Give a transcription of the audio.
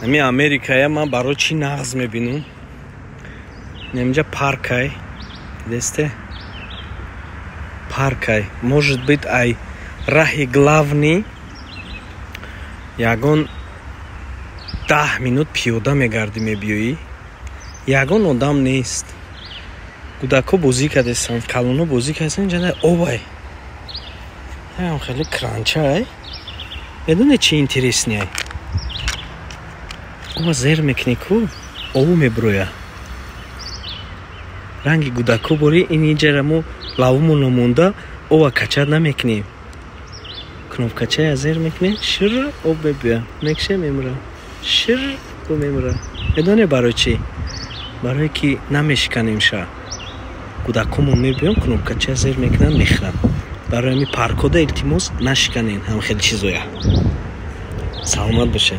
Ами Америкая ман барои чӣ нағз мебинам? Инҷа паркай, десте, паркай. Может быть, ай раҳи главный ягон 10 минут пиёда мегардӣ, мебиёӣ, ягон одам нест, кӯдакҳо бозӣ кардестанд, калонҳо бозӣ кардестанд. Инҷа обай ам хеле кранчай. Медонед, чи интересный ай? Оба зер мекунӣ ку, обу меброя. Ранги кӯдакҳо бори ин иҷара мо лавумона монда, оба качать намекунем, кнопкачая зер мекунем, шир об мебиёя, мекше, мемура, шир об мемура. Медонед барои чӣ? Барое ки намешиканем ша. Кӯдакҳомон мебиён, кнопкачая зер мекунанд, мехӯранд. Барои ҳами паркода, илтимос, нашиканен ҳам хеле чизоя. Саломат бошед.